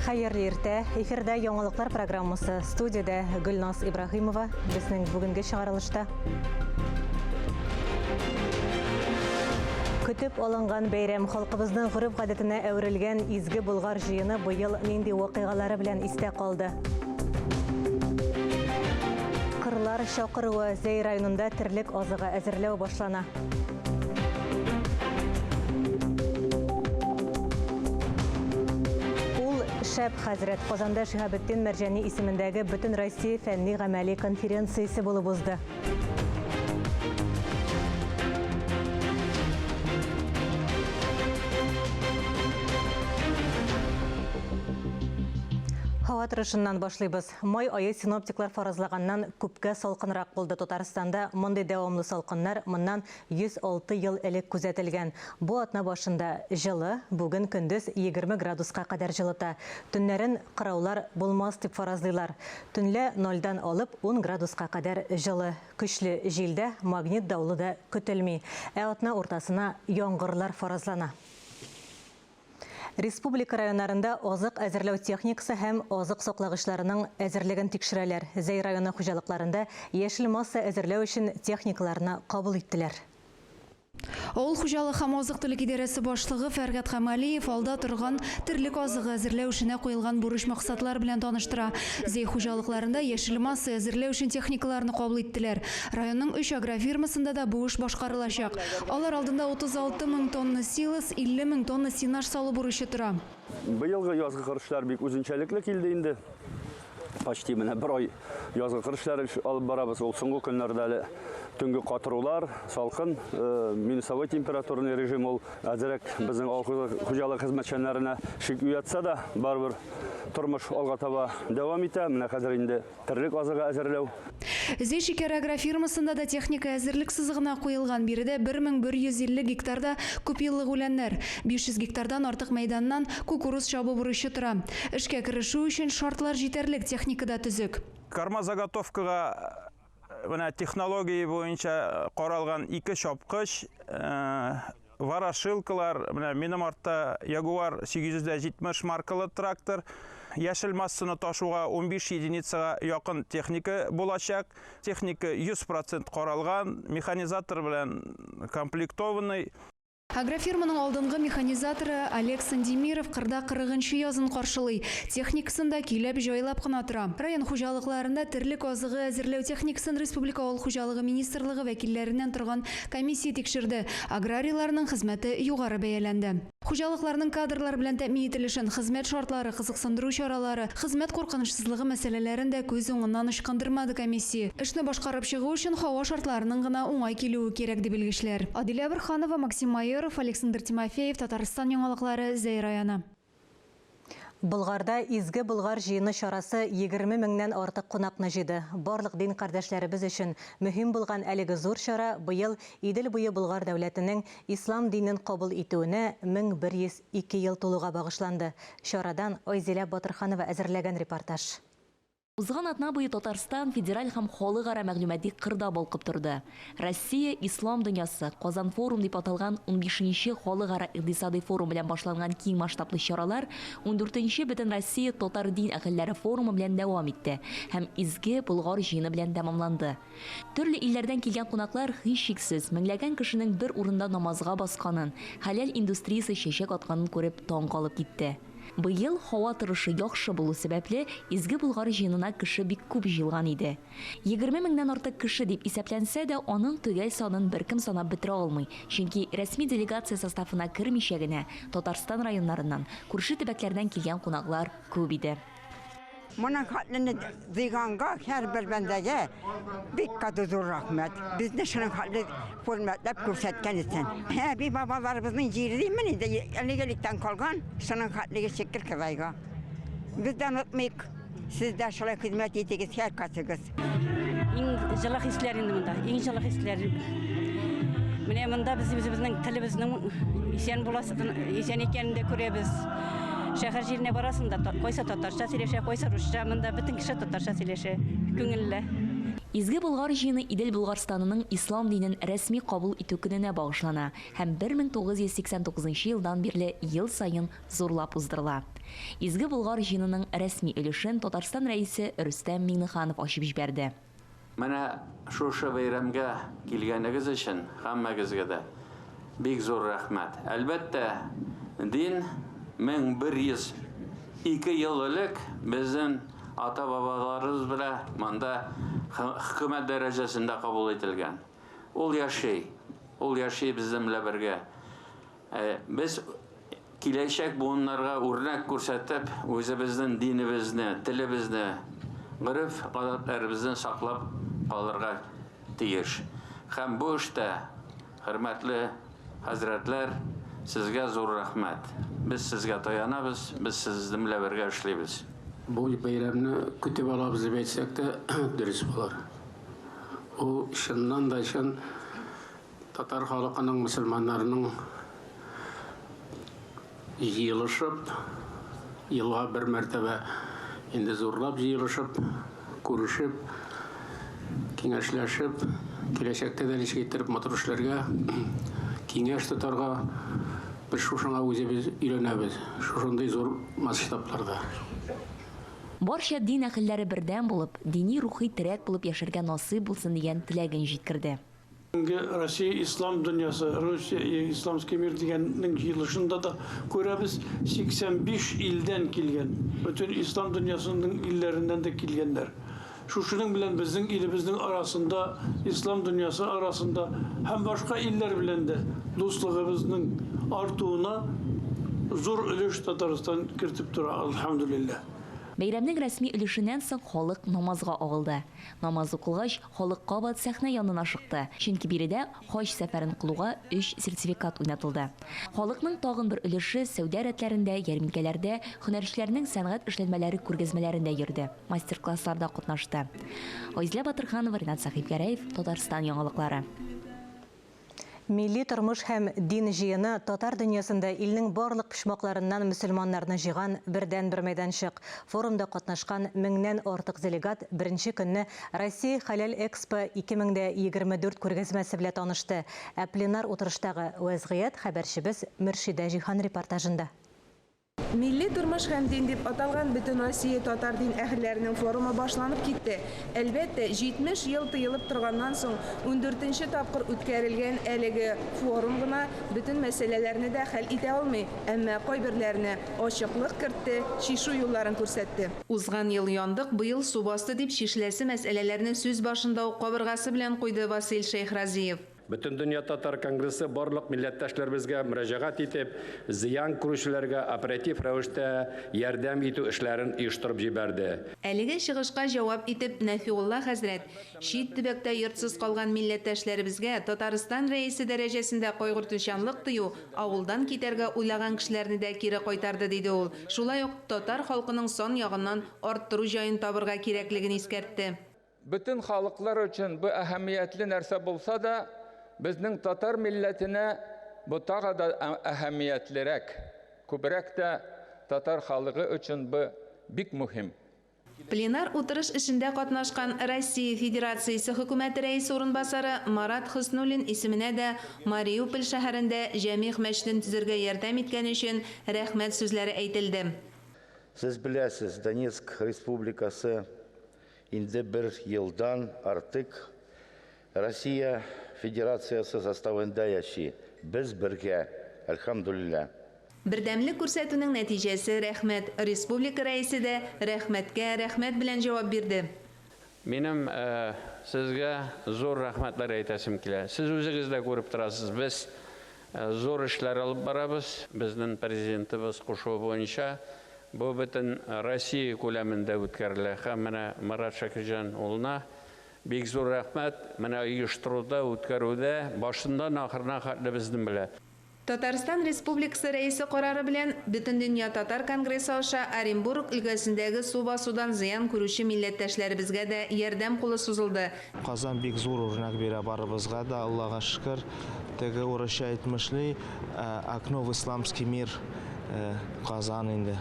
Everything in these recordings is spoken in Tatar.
Хәерле иртә. Эфирда яңалыклар программасы. Студиядә Гөлназ Ибраһимова. Безнең бүгенге чыгарылышта. Көтеп алынган бәйрәм халкыбызның гореф-гадәтенә әверелгән Изге Болгар җыены быел нинди вакыйгалары белән истә калды? Кырлар чакыруы Зәй районында терлек азыгы әзерләү башлана. Ул шәп хәзрәт Казанда Шиһабетдин Мәрҗани исемендәге Бөтен Россия фәнни-гамәли конференциясе булып узды. Һава торышыннан башлыйбыз. Май ае синоптиклар фаразлаганнан күпкә салкынрак булды. Татарстанда мондый дәвамлы салкыннар моннан 106 ел элек күзәтелгән. Бу атна башында җылы, бүген көндез 20 градуска кадәр җылыта. Төннәрен кыраулар булмас дип фаразлыйлар. Төнлә нольдан алып ун градуска кадәр җылы. Көчле җил дә, магнит давылы да көтелми. Ә атна уртасына яңгырлар фаразлана. Республика районнарында азык әзерләү техникасы һәм азык саклагычларының әзерлеген тикшерәләр. Зәй районы хуҗалыкларында яшел масса әзерләү өчен техникаларны кабул иттеләр. Авыл хуҗалыгы һәм азык-төлек идарәсе башлыгы Фәргать Камалиев алда торган терлек азыгы әзерләү эшенә куелган бурыч-максатлар белән таныштыра. Зәй хуҗалыкларында яшел масса әзерләү өчен техникаларны кабул иттеләр. Районның өч агрофирмасында да бу эш башкарылачак. Алар алдында 36 мең тонна силос, 50 мең тонна сенаж салу бурычы тора. Быелгы язгы кыр эшләре бик үзенчәлекле килде инде. Почти менә бер ай язгы кыр эшләре алып барабыз. Ул соңгы көннәрдә әле төнге катырулар, салкын, э, минусовой температурный режим ул әзерәк безнең авыл хуҗалыгы хезмәтчәннәренә шик уятса да, барыбер тормыш алга таба дәвам итә. Менә хәзер инде Терлек азыгы әзерләү. Зәй шикәре агрофирмасында да техника әзерлек сызыгына куелган. Биредә 1150 гектарда күпьеллык үләннәр, 500 гектардан артык мәйданнан кукуруз чабу бурычы тора. Эшкә керешү өчен шартлар җитәрлек, техника да төзек. Кормозаготовкага менә технология буенча каралган ике чапкыч, Ворошилкалар, менә минем артта Ягуар 870 маркалы трактор. Яшел массаны ташуга 15 единицага якын техника булачак. Техника 100% каралган, механизатор белән комплектованный. Агрофирманың алдынгы механизаторы Олег Сандимиров кырда 40 нчы язын каршылый. Техникасын да көйләп, җайлап кына тора. Район хуҗалыкларында терлек азыгы әзерләү техникасын республика Авыл хуҗалыгы министрлыгы вәкилләреннән торган Комиссия тикшерде. Аграрийларның хезмәте югары бәяләнде. Хуҗалыкларның кадрлар белән тәэмин ителешен, хезмәт шартлары, кызыксындыру чаралары, хезмәт куркынычсызлыгы мәсьәләләрен дә күз уңыннан ычкындырмады комиссия. Эшне башкарып чыгу өчен һава шартларының гына уңай килүе кирәк, ди белгечләр. Адилә Борһанова, Максим Майоров, Александр Тимофеев, Татарстан яңалыклары, Зәй районы. Болгарда Изге Болгар җыены чарасы 20 меңнән артык кунакны җыйды. Барлык дин кардәшләребез өчен мөһим булган әлеге зур чара быел Идел буе Болгар дәүләтенең ислам динен кабул итүенә 1102 ел тулуга багышланды. Чарадан Айзилә Батырханова әзерләгән репортаж. Узган атна буе Татарстан федераль һәм халыкара мәгълүмати кырда балкып торды. Россия, ислам дөньясы, Казан-форум дип аталган унбишенче халыкара икътисадый форум белән башланган киң масштаблы чаралар ундүртенче Бөтенроссия татар дин әһелләре форумы белән дәвам итте һәм Изге Болгар җыены белән тәмамланды. Төрле илләрдән килгән кунаклар, һичшиксез, меңләгән кешенең бер урында намазга басканын, хәләл индустриясе чәчәк атканын күреп таң калып китте. Быел һава торышы яхшы булу сәбәпле, Изге Болгар җыенына кеше бик күп җыелган иде. 20 меңнән артык кеше дип исәпләнсә дә, аның төгәл санын беркем санап бетерә алмый, чөнки рәсми делегация составына кермичә генә Татарстан районнарыннан, күрше төбәкләрдән килгән кунаклар күп иде. Моның хәтлене дыйганга һәрбер бәндәгә бик каты зур рәхмәт. Безне шуның хәтле хөрмәтләп күрсәткән өчен. Әби бабаларыбызның җире димен инде, элек-электән калган, шуның хәтлеге шөкер Ходайга. Без дә онытмыйк. Сез дә шулай хезмәт итегез һәркайсыгыз. Иң җылы хисләр инде монда, иң җылы хисләр. Менә монда без үзебезнең телебезнең исән буласын, исән икәнен дә күрәбез. Шәһәр җиренә барасың да, кайсы татарча сөйләшә, кайсы русча, монда бөтен кеше татарча сөйләшә. Күңелле. Изге Болгар җыены Идел Болгарстанының ислам динен рәсми кабул итү көненә багышлана һәм 1989 елдан бирле ел саен зурлап уздырыла. Изге Болгар җыенының рәсми өлешен Татарстан Рәисе Рөстәм Миңнеханов ачып җибәрде. Менә шушы бәйрәмгә килгәнегез өчен һәммәгезгә дә бик зур рәхмәт. Әлбәттә, дин 1102 ел элек безнең ата-бабаларыбыз белән монда хөкүмәт дәрәҗәсендә кабул ителгән. Ул яши, ул яши безнең белән бергә. Без киләчәк буыннарга үрнәк күрсәтеп, үзебезнең динебезне, телебезне, гореф-гадәтләребезне саклап калырга тиеш. Һәм бу эштә, хөрмәтле хәзрәтләр, сезгә зур рәхмәт. Без сезгә таянабыз, без сезнең белән бергә эшлибез. Бу бәйрәмне көтеп алабыз дип әйтсәк тә дөрес булыр. Ул чыннан да чын татар халкының, мөселманнарының җыелышып, елга бер мәртәбә инде зурлап җыелышып, күрешеп, киңәшләшеп, киләчәктә дә ничек иттереп матур эшләргә, киңәш тотарга, без шушыңа үзебез өйрәнәбез, шушындый зур масштабларда. Барча дин әһелләре бердәм булып, дини рухи терәк булып яшәргә насыйп булсын дигән теләген җиткерде. Россия ислам дөньясы, Россия исламский мир дигәннең җыелышында да күрәбез, 85 илдән килгән, бөтен ислам дөньясының илләреннән дә килгәннәр. Шушының белән безнең илебезнең арасында, ислам дөньясы арасында һәм башка илләр белән дә дуслыгыбызның артуына зур өлеш Татарстан кертеп тора, алхамдулилла. Бәйрәмнең рәсми өлешеннән соң халык намазга агылды. Намаз укылгач, халык кабат сәхнә янына ашыкты. Чөнки биредә хаҗ сәфәрен кылуга 3 сертификат уйнатылды. Халыкның тагын бер өлеше сәүдә рәтләрендә, ярминкәләрдә, һөнәрчеләрнең сәнгать эшләнмәләре күргәзмәләрендә йөрде, мастер-классларда катнашты. Айзилә Батырханова, Ринат Сәхибгәрәев, Татарстан яңалыклары. Милли тормыш һәм дин җыены татар дөньясында илнең барлык почмакларыннан мөселманнарны җыйган бердәнбер мәйданчык. Форумда катнашкан меңнән артык делегат беренче көнне Россия Хәләл Экспо 2024 күргәзмәсе белән танышты. Ә пленар утырыштагы вәзгыять хәбәрчебез Мөршидә Җиһан репортажында. Милли тормыш һәм дин дип аталган бөтен Россия татар дин әһелләренең форумы башланып китте. Әлбәттә, 70 ел тыелып торганнан соң 14нче тапкыр үткәрелгән әлеге форум гына бөтен мәсьәләләрне дә хәл итә алмый, әмма кайберләренә ачыклык кертте, чишү юлларын күрсәтте. Узган ел яндык, быел су басты дип чишеләсе мәсьәләләрне сүз башында ук кабыргасы белән куйды Васил Шәйхразиев. Бөтендөнья татар конгрессы барлык милләттәшләребезгә мөрәҗәгать итеп, зыян күрүчеләргә оператив рәвештә ярдәм итү эшләрен оештырып җибәрде. Әлеге чыгышка җавап итеп Нәфиулла хәзрәт, чит төбәктә йортсыз калган милләттәшләребезгә Татарстан рәисе дәрәҗәсендә кайгыртучанлык тою авылдан китәргә уйлаган кешеләрне дә кире кайтарды, диде ул. Шулай ук татар халкының сан ягыннан арттыру җаен табырга кирәклеген искәртте. Бөтен халыклар өчен бу әһәмиятле нәрсә булса да, безнең татар милләтенә бу тагы да әһәмиятлерәк, күбрәк тә татар халыгы өчен бу бик мөһим. Пленар утырыш эшендә катнашкан Россия Федерациясе хөкүмәте рәисе урынбасары Марат Хөснуллин исеменә дә Мариуполь шәһәрендә Җәмигъ мәчетен төзергә ярдәм иткән өчен рәхмәт сүзләре әйтелде. Сез беләсез, Донецк Республикасы инде бер елдан артык Россия Федерациясе составында яши. Без бергә, әлхәмдүлилләһ. Бердәмлек күрсәтүнең нәтиҗәсе рәхмәт. Республика рәисе дә рәхмәткә рәхмәт белән җавап бирде. Минем сезгә зур рәхмәтләр әйтәсем килә. Сез үзегез дә күреп торасыз, без зур эшләр алып барабыз. Безнең президентыбыз кушуы буенча бу бөтен Россия күләмендә үткәрелә. Һәм менә Марат Шакирҗан улына бик зур рәхмәт. Менә оештыруда, үткәрүдә башыннан ахырына хәтле безнең белән. Татарстан Республикасы рәисе карары белән Бөтендөнья татар конгрессы аша Оренбург өлкәсендәге су басудан зыян күрүче милләттәшләребезгә дә ярдәм кулы сузылды. Казан бик зур үрнәк бирә барыбызга да, Аллага шөкер. Теге урысча әйтмешли, окно в исламский мир Казан инде.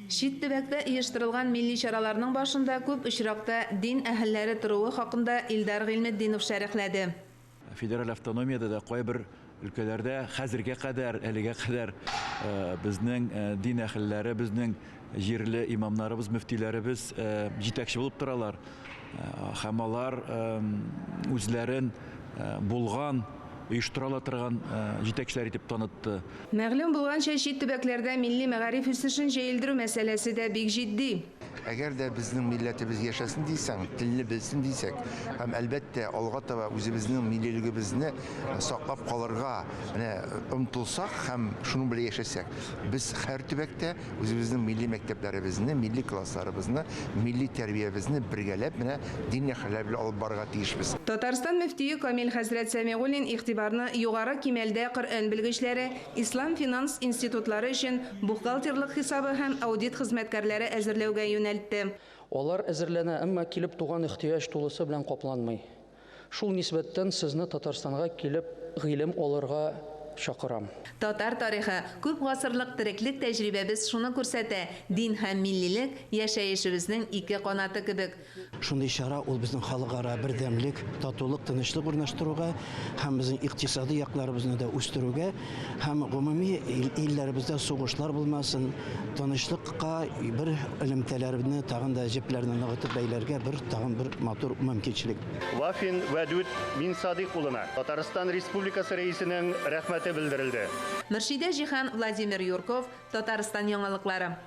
Чит төбәктә оештырылган милли чараларның башында күп очракта дин әһелләре торуы хакында Илдар Гыйльметдинов шәрехләде. Федераль автономиядә дә кайбер өлкәләрдә хәзергә кадәр, әлегә кадәр безнең дин әһелләре, безнең җирле имамнарыбыз, мөфтиләребез җитәкче булып торалар. Һәм алар үзләрен булган, оештыра ала торган җитәкчеләр итеп танытты. Мәгълүм булганча, чит төбәкләрдә милли мәгариф үсешен җәелдерү мәсьәләсе дә бик җитди. Әгәр дә безнең милләтебез яшәсен дисәң, телне белсен дисәк һәм, әлбәттә, алга таба үзебезнең миллилегебезне саклап калырга менә омтылсак һәм шуның белән яшәсәк, без һәр төбәктә үзебезнең милли мәктәпләребезне, милли классларыбызны, милли тәрбиябезне бергәләп менә дин әһелләре белән алып барырга тиешбез. Татарстан мөфтие Камил хәзрәт Сәмигуллин игътибарны югары кимәлдә Коръән белгечләре, ислам финанс институтлары өчен бухгалтерлык хисабы һәм аудит хезмәткәрләре әзерләүгә юнәлтте. Алар әзерләнә, әмма килеп туган ихтыяҗ тулысы белән капланмый. Шул нисбәттән сезне Татарстанга килеп гыйлем алырга чакырам. Татар тарихы, күп гасырлык тереклек тәҗрибәбез шуны күрсәтә, дин һәм миллилек, яшәешебезнең ике канаты кебек. Шундый чара ул безнең халыкара бердәмлек, татулык, тынычлык урнаштыруга һәм безнең икътисади якларыбызны да үстерүгә һәм гомуми илләребездә сугышлар булмасын, тынычлыкка бер элемтәләрне тагын да җепләрне ныгытып бәйләргә бер тагын бер матур мөмкинчелек. Вафин Вәдүт Минсадыйк улына Татарстан Республикасы Рәисенең Рәхмәте белдерелде. Мөршидә Җиһан, Владимир Юрков, Татарстан яңалыклары.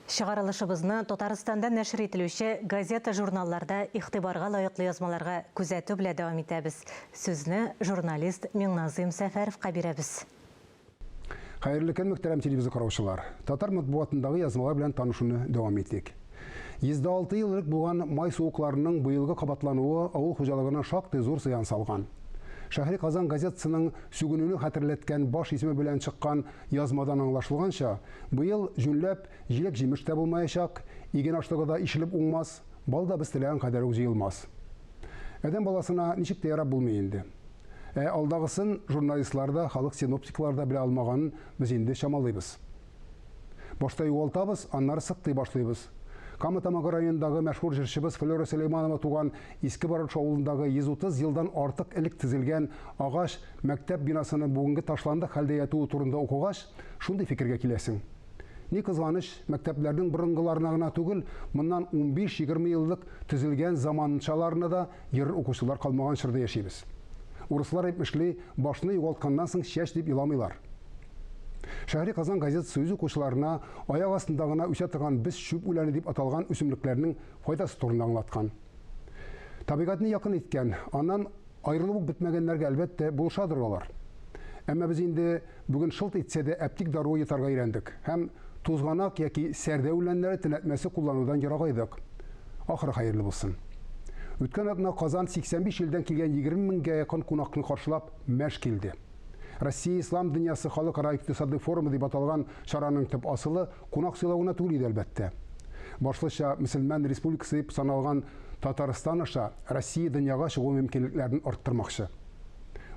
Чыгарылышыбызны Татарстанда нәшер ителүче газета-журналларда игътибарга лаеклы язмаларга күзәтү белән дәвам итәбез. Сүзне журналист Миңназыйм Сәфәровка бирәбез. Хәерле көн, мөхтәрәм телевизор караучылар. Татар матбугатындагы язмалар белән танышуны дәвам итик. 106 ел элек булган май суыкларының быелгы кабатлануы авыл хуҗалыгына шактый зур зыян салган. Шәһри Казан газетасының сүгенүне хәтерләткән баш исеме белән чыккан язмадан аңлашылганча, быел җүнләп җиләк-җимеш тә булмаячак, иген ашлыгы да ишелеп уңмас, бал да без теләгән кадәр үк җыелмас. Адәм баласына ничек тә ярап булмый инде. Ә алдагысын журналистлар да, халык синоптиклары да белә алмаганын без инде чамалыйбыз. Башта югалтабыз, аннары сыктый башлыйбыз. Кама Тамагы районындагы мәшһүр җырчыбыз Флера Сөләйманова туган Иске Барыш авылындагы 130 елдан артык элек төзелгән агач мәктәп бинасының бүгенге ташландык хәлдә ятуы турында укыгач, шундый фикергә киләсең. Ни кызганыч, мәктәпләрнең борынгыларына гына түгел, моннан 15-20 еллык төзелгән заманчаларына да йөрер укучылар калмаган чорда яшибез. Урыслар әйтмешли, башны югалтканнан соң чәч дип еламыйлар. Шәһри Казан газетасы үз укучыларына аяк астында гына үсә торган без чүп үләне дип аталган үсемлекләрнең файдасы турында аңлаткан. Табигатьне якын иткән, аннан аерылып ук бетмәгәннәргә, әлбәттә, булышадыр алар. Әмма без инде бүген шылт итсә дә әптик даруы йотарга өйрәндек һәм тузганак яки сәрдә үләннәре төнәтмәсе кулланудан ерагайдык. Ахыры хәерле булсын. Үткән атна Казан 85 илдән килгән 20 меңгә якын кунакны каршылап мәш килде. Россия Ислам дөньясы халыкара икътисадый форумы дип аталган чараның төп асылы кунак сыйлау гына түгел иде, әлбәттә. Башлыча мөселман республикасы дип саналган Татарстан аша Россия дөньяга чыгу мөмкинлекләрен арттырмакчы.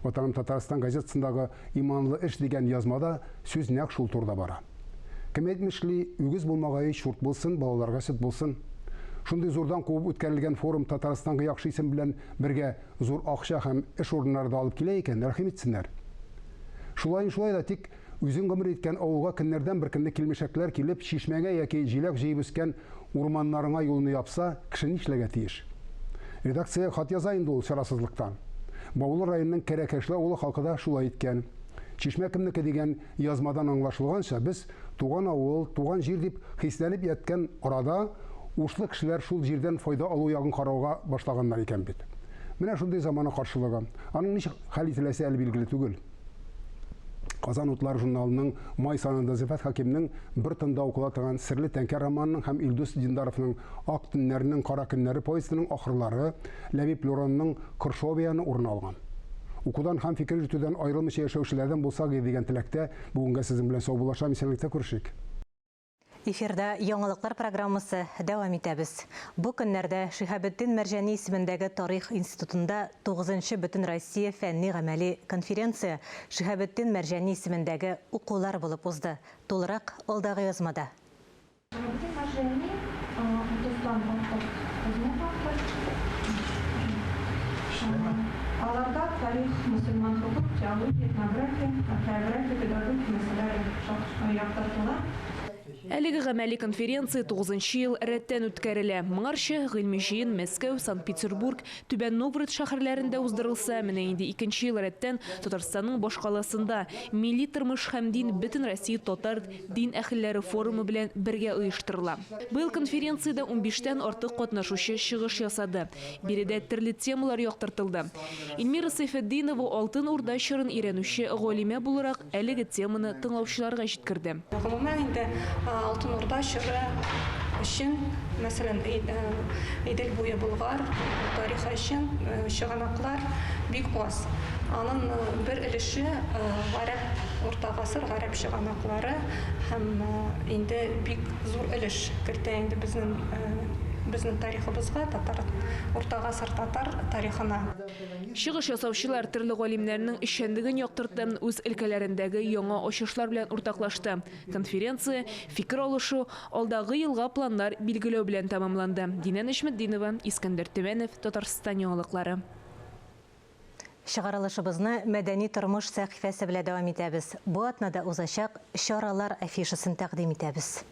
Ватаным Татарстан газетасындагы Иманлы эш дигән язмада сүз нәкъ шул турыда бара. Кем әйтмешли, үгез булмагае чурт булсын, балаларга сөт булсын. Шундый зурдан кубып үткәрелгән форум Татарстанга яхшы исем белән бергә зур акча һәм эш урыннары да алып килә икән, рәхим итсеннәр. Шулаен шулай да, тик үзең гомер иткән авылга көннәрдән бер көнне килмешәкләр килеп, чишмәңә яки җиләк җыеп үскән урманнарыңа юлны япса, кеше нишләргә тиеш? Редакциягә хат яза инде ул чарасызлыктан. Баулы районының Кәрәкәшле авылы халкы да шулай иткән. Чишмә кемнеке дигән язмадан аңлашылганча, без туган авыл, туган җир дип хисләнеп яткән арада, ушлы кешеләр шул җирдән файда алу ягын карауга башлаганнар икән бит. Менә шундый замана каршылыгы. Аның ничек хәл ителәсе әле билгеле түгел. Казан утлары журналының май санында Зөфәт Хәкимнең бер тында укыла торган Серле тәңкә романының һәм Илдус Диндаровның Ак төннәрнең кара көннәре повестеның ахырлары Ләбиб Леронның Кршовияне урын алган. Укудан һәм фикер йөртүдән аерылмыйча яшәүчеләрдән булсак иде дигән теләктә бүгенгә сезнең белән саубуллашам, исәнлектә күрешик. Эфирда яңалыклар программасы дәвам итәбез. Бу көннәрдә Шиһабетдин Мәрҗани исемендәге Тарих институтында тугызынчы Бөтенроссия фәнни-гамәли конференция Шиһабетдин Мәрҗани исемендәге укулар булып узды. Тулырак алдагы язмада. Шиһабетдин Мәрҗани, утыздан артык хезмәт авторы. Аларда тарих, мөселман хокук, теология, этнография, археография, педагогика мәсьәләләре яктыртыла. Әлеге гамәли конференция 9 ел рәттән үткәрелә. Моңарчы гыйльми җыен Мәскәү, Санкт-Петербург, Түбән Новгород шәһәрләрендә уздырылса, менә инде икенче ел рәттән Татарстанның башкаласында Милли тормыш һәм дин Бөтенроссия татар дин әһелләре форумы белән бергә оештырыла. Быел конференциядә унбиштән артык катнашучы чыгыш ясады. Биредә төрле темалар яктыртылды. Эльмира Сәйфетдинова Алтын Урда чорын өйрәнүче галимә буларак әлеге теманы тыңлаучыларга җиткерде. Гомумән инде Алтын Урда чоры өчен, мәсәлән, Идел буе Болгар тарихы өчен чыганаклар бик аз. Аның бер өлеше гарәп, урта гасыр гарәп чыганаклары һәм инде бик зур өлеш кертә инде безнең безнең тарихыбызга, татар, урта гасыр татар тарихына. Чыгыш ясаучылар төрле галимнәрнең эшчәнлеген яктыртты, үз өлкәләрендәге яңа ачышлар белән уртаклашты. Конференция фикер алышу, алдагы елга планнар билгеләү белән тәмамланды. Динә Нәҗметдинова, Искәндәр Төмәнов, Татарстан яңалыклары. Чыгарылышыбызны мәдәни тормыш сәхифәсе белән дәвам итәбез. Бу атнада узачак чаралар афишасын тәкъдим итәбез.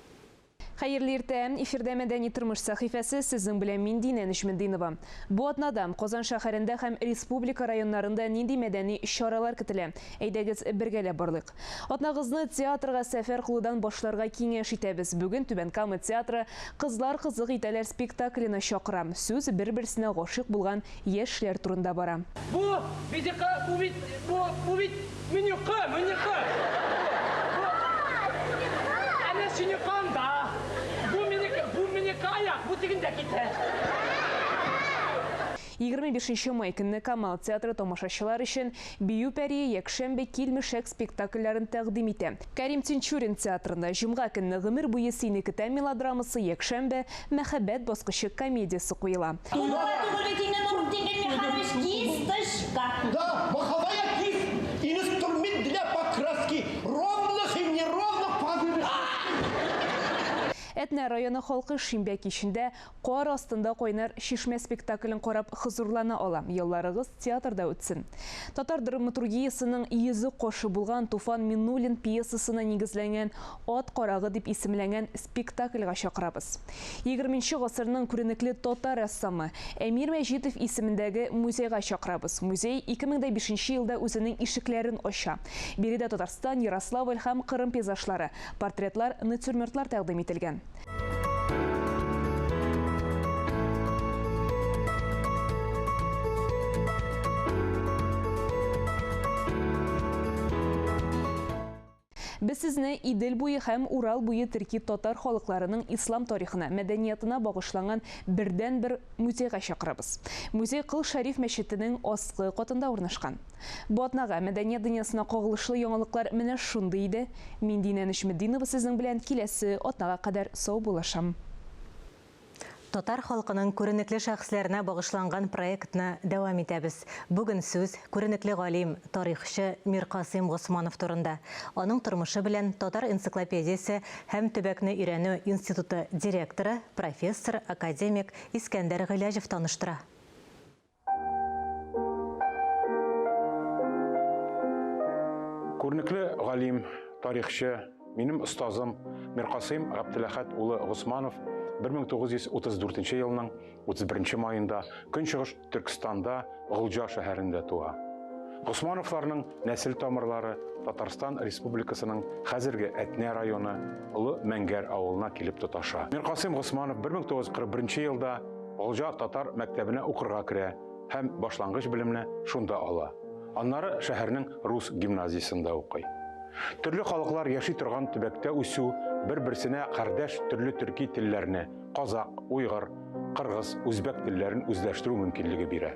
Хәерле иртә. Эфирдә мәдәни тормыш сәхифәсе, сезнең белән мин Динә Нәҗметдинова. Бу атнада Казан шәһәрендә һәм республика районнарында нинди мәдәни чаралар көтелә? Әйдәгез бергәләп барлыйк. Атнагызны театрга сәфәр кылудан башларга киңәш итәбез. Бүген Түбән Кама театры Кызлар кызык итәләр спектакленә чакыра. Сүз бер-берсенә гашыйк булган яшьләр турында бара. Бу бит, бу бит, бу, бу бит минеке, минеке. Бу, әнә синеке анда. Бу минеке, бу минеке аяк, бу тегендә китә. 25 май көнне Камал театры тамашачылар өчен Бию пәрие, Якшәмбе, Килмешәк спектакльләрен тәкъдим итә. Кәрим Тинчурин театрында җомга көнне Гомер буе сине көтәм мелодрамасы, Якшәмбе, Мәхәббәт баскычы комедиясе куела. Туйга түгел бит инде, Нуртдин Михайлович, кисточка. Да, маховая кисть, инструмент для покраски ровных и неровных поверхностей. Әтнә районы халкы шимбә кичендә Кар астында кайнар чишмә спектаклен карап хозурлана ала. Ялларыгыз театрда үтсен. Татар драматургиясенең йөзек кашы булган Туфан Миннуллин пьесасына нигезләнгән Ат карагы дип исемләнгән спектакльгә чакырабыз. Егерменче гасырның күренекле татар рәссамы Әмир Мәҗитов исемендәге музейга чакырабыз. Музей 2005 нче елда үзенең ишекләрен ача. Биредә Татарстан, Ярославль һәм Кырым пейзажлары, портретлар, натюрмортлар тәкъдим ителгән. Без сезне Идел буе һәм Урал буе төрки татар халыкларының ислам тарихына, мәдәниятына багышланган бердәнбер музейга чакырабыз. Музей Кол Шәриф мәчетенең аскы катында урнашкан. Бу атнага мәдәният дөньясына кагылышлы яңалыклар менә шундый иде. Мин Динә Нөҗметдинова сезнең белән киләсе атнага кадәр саубуллашам. Татар халкының күренекле шәхесләренә багышланган проектны дәвам итәбез. Бүген сүз күренекле галим, тарихчы Миркасыйм Госманов турында. Аның тормышы белән Татар энциклопедиясе һәм төбәкне өйрәнү институты директоры, профессор, академик Искәндәр Гыйләҗев таныштыра. Күренекле галим, тарихчы, минем остазым Миркасыйм Габделәхәт улы Госманов 1934 елның 31 маенда Көнчыгыш Төркстанда Голҗа шәһәрендә туа. Госмановларның нәсел тамырлары Татарстан Республикасының хәзерге Әтнә районы Олы Мәңгәр авылына килеп тоташа. Миркасыйм Госманов 1941 елда Голҗа татар мәктәбенә укырга керә һәм башлангыч белемне шунда ала. Аннары шәһәрнең рус гимназиясендә укый. Төрле халыклар яши торган төбәктә үсү, бер-берсенә кардәш төрле төрки телләрне, казакъ, уйгыр, кыргыз, үзбәк телләрен үзләштерү мөмкинлеге бирә.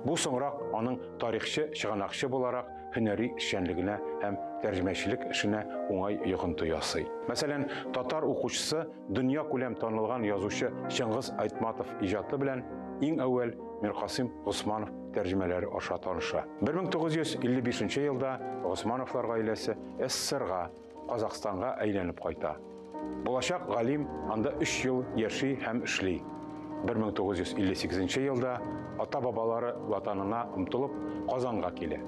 Бу соңрак аның тарихчы-чыганакчы буларак һөнәри эшчәнлегенә һәм тәрҗемәчелек эшенә уңай йогынты ясый. Мәсәлән, татар укучысы Дөньякүләм танылган язучы Чыңгыз Айтматов иҗаты белән иң әүвәл Миркасыйм Госманов тәрҗемәләре аша таныша. 1955 нче елда Госмановлар гаиләсе СССРга, Казахстанга әйләнеп кайта. Булачак галим анда өч ел яши һәм эшли. 1958 елда ата-бабалары ватанына омтылып Казанга килә.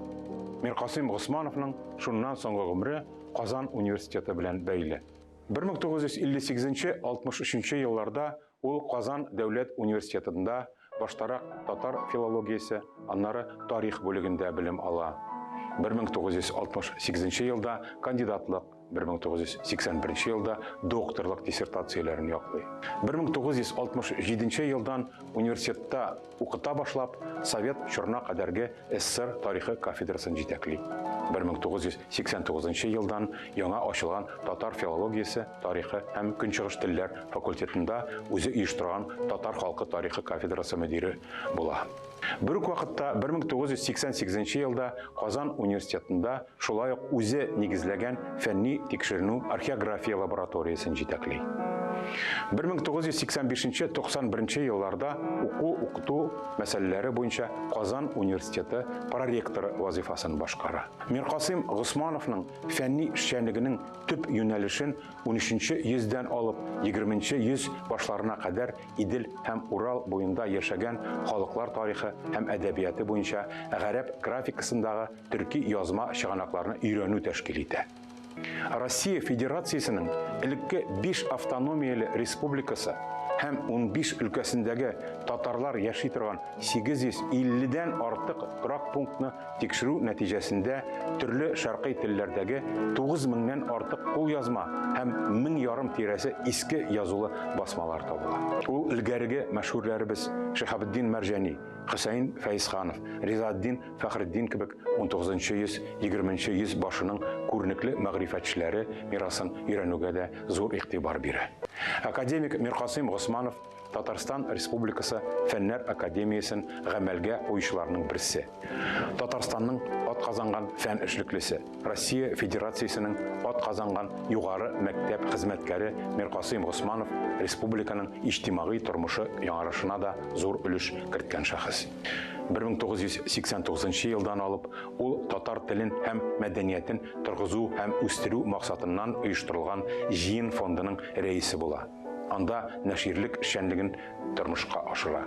Миркасыйм Госмановның шуннан соңгы гомере Казан университеты белән бәйле. 1958-63 елларда ул Казан дәүләт университетында баштарак татар филологиясе, аннары тарих бүлегендә белем ала. 1968 елда кандидатлык, 1981 елда докторлык диссертацияләрен яклый. 1967 елдан университетта укыта башлап, совет чорына кадәрге СССР тарихы кафедрасын җитәкли. 1989 елдан яңа ачылган татар филологиясе, тарихы һәм көнчыгыш телләр факультетында үзе оештырган татар халкы тарихы кафедрасы мөдире була. Бер үк вакытта 1988 елда Казан университетында шулай ук үзе нигезләгән фәнни тикшеренү археография лабораториясен җитәкли. 1985-91 елларда уку-укыту мәсьәләләре буенча Казан университеты проректоры вазыйфасын башкара. Миркасыйм Госмановның фәнни эшчәнлегенең төп юнәлешен унөченче йөздән алып егерменче йөз башларына кадәр Идел һәм Урал буенда яшәгән халыклар тарихы һәм әдәбияты буенча гарәп графикасындагы төрки язма чыганакларны өйрәнү тәшкил итә. Россия Федерациясенең элекке биш автономияле республикасы һәм 15 өлкәсендәге татарлар яши торган 850 дән артык торак пунктны тикшерү нәтиҗәсендә төрле шәркый телләрдәге 9 меңнән артык кулъязма һәм мең ярым тирәсе иске язулы басмалар табыла. Ул элгәреге мәшһүрләребез Шиһабетдин Мәрҗани, Хөсәен Фәезханов, Ризаэтдин Фәхретдин кебек унтугызынчы йөз, егерменче йөз башының күренекле мәгърифәтчеләре мирасын өйрәнүгә дә зур игътибар бирә. Академик Миркасыйм Госманов Татарстан Республикасы Фәннәр академиясен гамәлгә куючыларның берсе. Татарстанның атказанган фән эшлеклесе, Россия Федерациясенең атказанган югары мәктәп хезмәткәре Миркасыйм Госманов республиканың иҗтимагый тормышы яңарышына да зур өлеш керткән шәхес. 1989 елдан алып ул татар телен һәм мәдәниятен торгызу һәм үстерү максатыннан оештырылган Җыен фондының рәисе була. Анда нәширлек эшчәнлеген тормышка ашыра.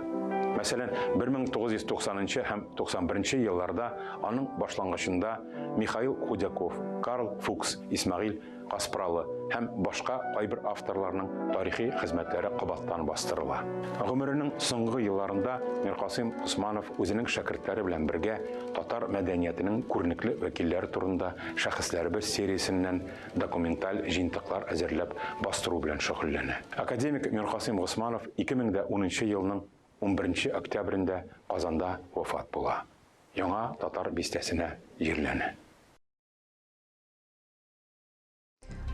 Мәсәлән, 1990 һәм 91 елларда аның башлангычында Михаил Худяков, Карл Фукс, Исмәгыйль Каспралы һәм башка кайбер авторларның тарихи хезмәтләре кабаттан бастырыла. Гомеренең соңгы елларында Миркасыйм Госманов үзенең шәкертләре белән бергә татар мәдәниятенең күренекле вәкилләре турында шәхесләребез сериясеннән документаль җыентыклар әзерләп бастыру белән шөгыльләнә. Академик Миркасыйм Госманов 2010 елның унберенче октябрендә Казанда вафат була. Яңа Татар бистәсенә җирләнә.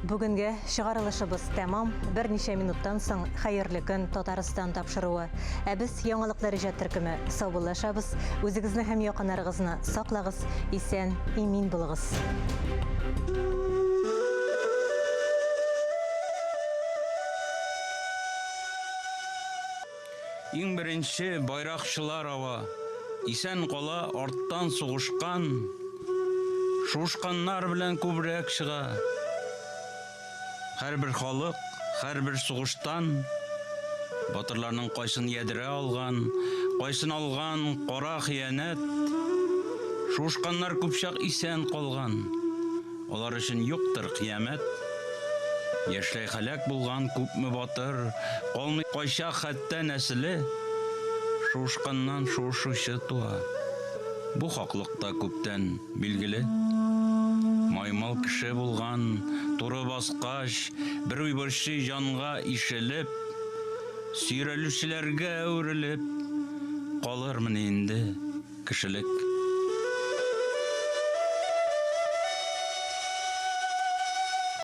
Бүгенге чыгарылышыбыз тәмам. Берничә минуттан соң Хәерле көн Татарстан тапшыруы. Ә без яңалыклар иҗат төркеме саубуллашабыз. Үзегезне һәм якыннарыгызны саклагыз, исән, имин булыгыз. Иң беренче байракчылар ава. Исән кала арттан сугышкан. Шуышканнар белән күбрәк чыга. Һәрбер халык, һәрбер сугыштан батырларның кайсын ядрә алган, кайсын алган кара хыянәт. Шуышканнар күпчак исән калган. Алар өчен юктыр кыямәт. Яшьләй һәлак булган күпме батыр, Калмый кайчак хәтта нәселе. Шуышканнан шуышучы туа. Бу хаклык та күптән билгеле. Маймыл кеше булган, туры баскач, Бер уйбырчый җанга ишелеп, Сөйрәлүчеләргә әверелеп, Калырмыни инде кешелек?